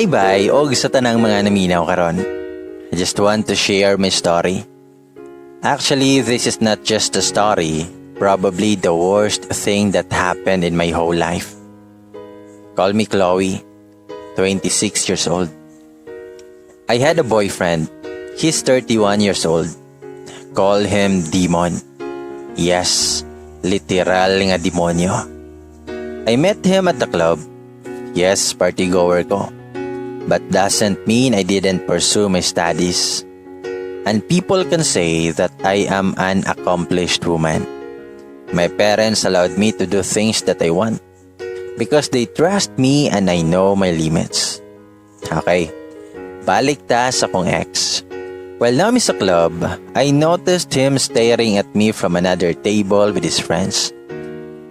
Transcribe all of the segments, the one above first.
Hi bai og sa tanang mga naminaw karon. I just want to share my story. Actually, this is not just a story, probably the worst thing that happened in my whole life. Call me Chloe, 26 years old. I had a boyfriend. He's 31 years old. Call him Demon. Yes, literal nga demonyo. I met him at the club. Yes, party goer ko. But doesn't mean I didn't pursue my studies. And people can say that I am an accomplished woman. My parents allowed me to do things that I want because they trust me and I know my limits. Okay, balik ta sa akong ex. While naa mi sa club, I noticed him staring at me from another table with his friends.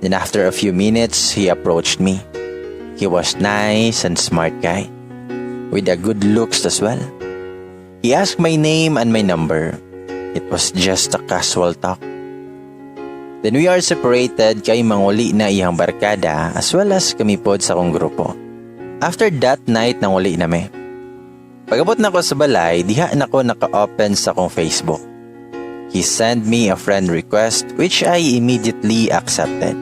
Then after a few minutes, he approached me. He was nice and smart guy, with a good looks as well. He asked my name and my number. It was just a casual talk. Then we are separated kay manguli na iyang barkada as well as kami pod sa akong grupo. After that night, nanguli na mi. Pag-abot nako sa balay, diha na ko naka-open sa akong Facebook. He sent me a friend request, which I immediately accepted.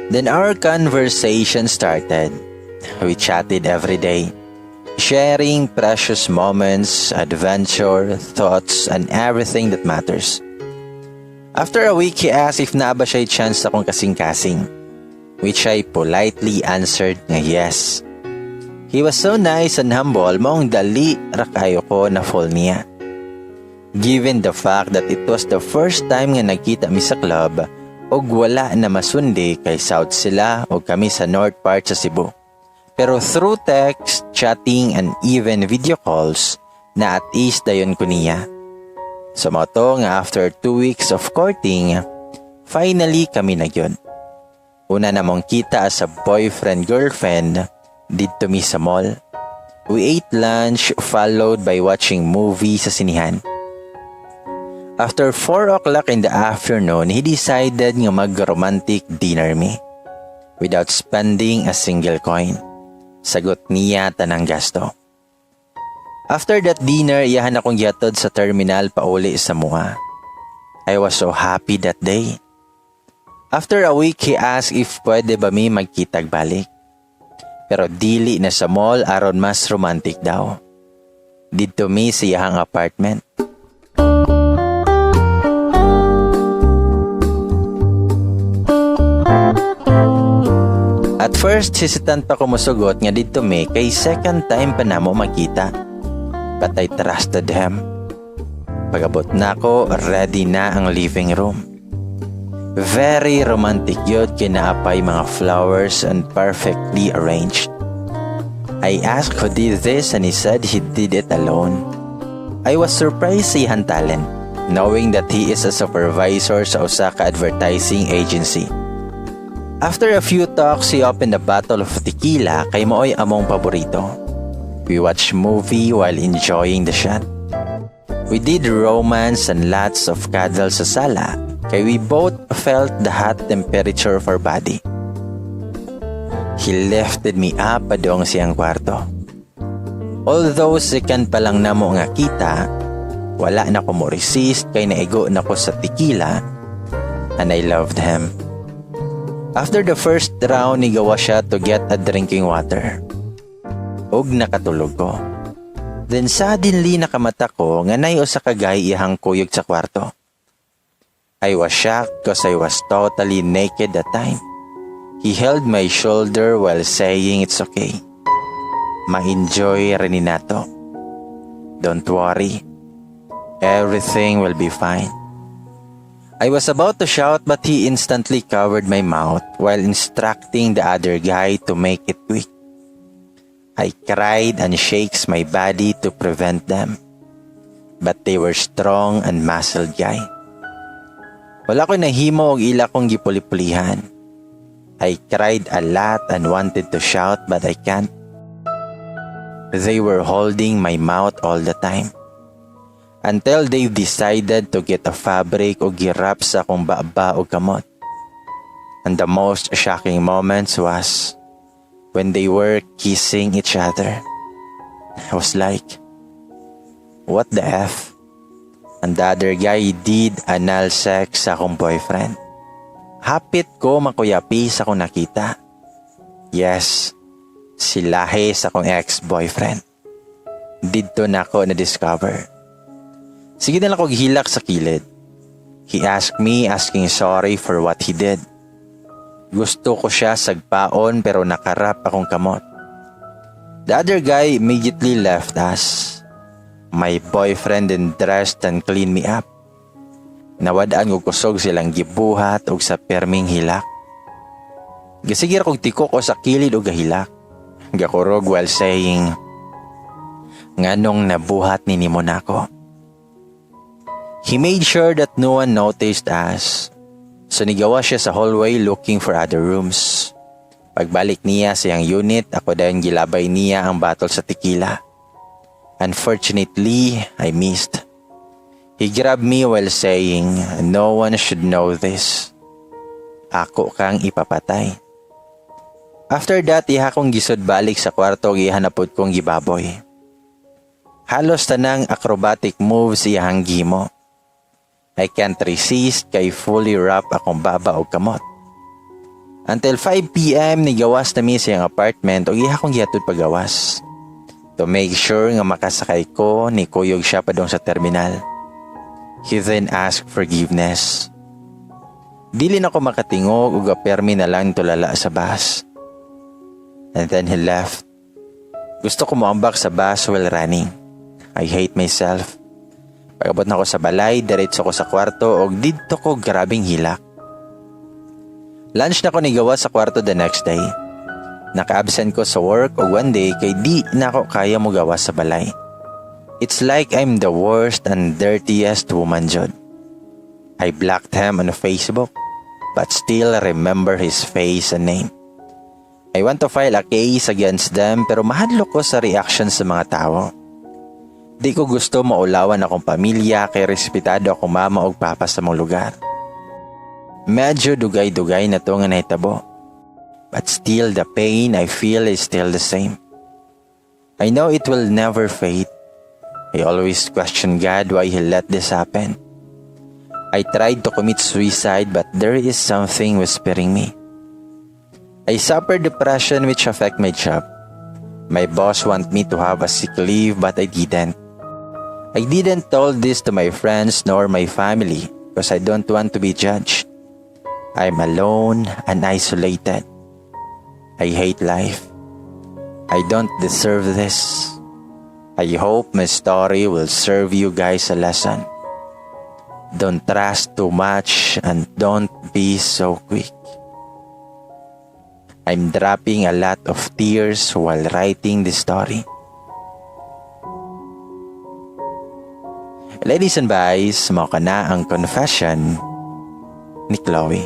Then our conversation started. We chatted every day, sharing precious moments, adventure, thoughts, and everything that matters. After a week, he asked if naa ba siya chance sa akong kasing-kasing, which I politely answered nga yes. He was so nice and humble, maong dali ra kayo ko na fall niya. Given the fact that it was the first time nga nagkita mi sa club, og wala na masundi kay south sila og kami sa north part sa Cebu. Pero through text, chatting, and even video calls, na at ease dayon ko niya. So mao to nga after 2 weeks of courting, finally kami na gyud. Una namong kita as a boyfriend-girlfriend, didto mi sa mall. We ate lunch followed by watching movie sa sinihan. After 4 o'clock in the afternoon, he decided nga mag-romantic dinner mi without spending a single coin. Sagot niya tanang gasto. After that dinner, iyahan akong gihatod sa terminal pauli sa amoa. I was so happy that day. After a week, he asked if pwede ba mi magkitag balik. Pero dili na sa mall aron mas romantic daw. Didto mi sa iyahang apartment. At first, hesitant pa ko musugot nga didto mi kay second time pa namo magkita. But I trusted him. Pag-abot nako, ready na ang living room. Very romantic gyud kay naa pay mga flowers and perfectly arranged. I asked who did this and he said he did it alone. I was surprised sa iyang talent, knowing that he is a supervisor sa usa ka advertising agency. After a few talks, he opened a bottle of tequila kay maoy among paborito. We watched movie while enjoying the shot. We did romance and lots of cuddles sa sala kay we both felt the hot temperature of our body. He lifted me up padong sa iyang kwarto. Although second pa lang namo nga kita, wala na ko mo resist kay naigo na ko sa tequila and I loved him. After the first round, nigawa siya to get a drinking water. Og nakatulog ko. Then suddenly nakamata ko nga nay usa ka guy iyahang kuyog sa kwarto. I was shocked 'cause I was totally naked that time. He held my shoulder while saying it's okay. Ma-enjoy ra ni nato. Don't worry. Everything will be fine. I was about to shout, but he instantly covered my mouth while instructing the other guy to make it quick. I cried and shakes my body to prevent them. But they were strong and muscled guy. Wala ko nahimo og ila kong gipuli-pulihan. I cried a lot and wanted to shout, but I can't. They were holding my mouth all the time. Until they decided to get a fabric o gi-wrap sa akong baba o kamot. And the most shocking moments was When they were kissing each other. I was like, "What the F?" And the other guy did anal sex sa akong boyfriend. Hapit ko makuyapi sa akong nakita. Yes, silahi sa akong ex-boyfriend. Didto na ako na-discover. Sige na lang kog hilak sa kilid. He asked me, asking sorry for what he did. Gusto ko siya sagpaon pero naka-wrap akong kamot. The other guy immediately left us. My boyfriend then dressed and cleaned me up. Nawad-an og kusog sa ilang gibuhat og sa perming hilak. Gasige ra kog tikok o sa kilid og gahilak. Gakurog while saying, "Nganong nabuhat ni nimo nako?" He made sure that no one noticed us. So nigawa siya sa hallway looking for other rooms. Pagbalik niya sa iyang unit, ako dayon gilabay niya ang bottle sa tequila. Unfortunately, I missed. He grabbed me while saying, "No one should know this. Ako kang ipapatay." After that, iha kong gisud balik sa kwarto ug iha na pud kong gibaboy. Halos tanang acrobatic moves iyahang gihimo. I can't resist kay fully wrap akong baba og kamot. Until 5 p.m. nigawas na mi sa iyang apartment ug iha kong gihatod pagawas. To make sure nga makasakay ko, nikuyog siya padong sa terminal. He then asked forgiveness. Dili na ko makatingog ug permi na lang tulala sa bus. And then he left. Gusto ko moambak sa bus while running. I hate myself. Pag-abot na ko sa balay, diretso ko sa kwarto og didto ko grabing hilak. Lunch na ko nigawas sa kwarto the next day. Naka-absent ko sa work og one day kay di na ako kaya mo gawas sa balay. It's like I'm the worst and dirtiest woman jud. I blocked him on Facebook but still remember his face and name. I want to file a case against them pero mahadlok ko sa reaction sa mga tao. Di ko gusto maulawan akong pamilya kay respetado akong mama ug papa sa among lugar. Medyo dugay-dugay na to nga nahitabo. But still, the pain I feel is still the same. I know it will never fade. I always question God why He let this happen. I tried to commit suicide, but there is something whispering me. I suffered depression, which affect my job. My boss want me to have a sick leave, but I didn't. I didn't tell this to my friends nor my family because I don't want to be judged. I'm alone and isolated. I hate life. I don't deserve this. I hope my story will serve you guys a lesson. Don't trust too much and don't be so quick. I'm dropping a lot of tears while writing this story. Ladies and guys, mao kana ang confession ni Chloe.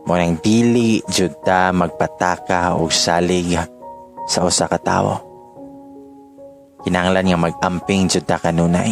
Mao nang dili jud ta magpataka og salig sa usa ka tawo. Kinahanglan nga mag-amping jud ta kanunay.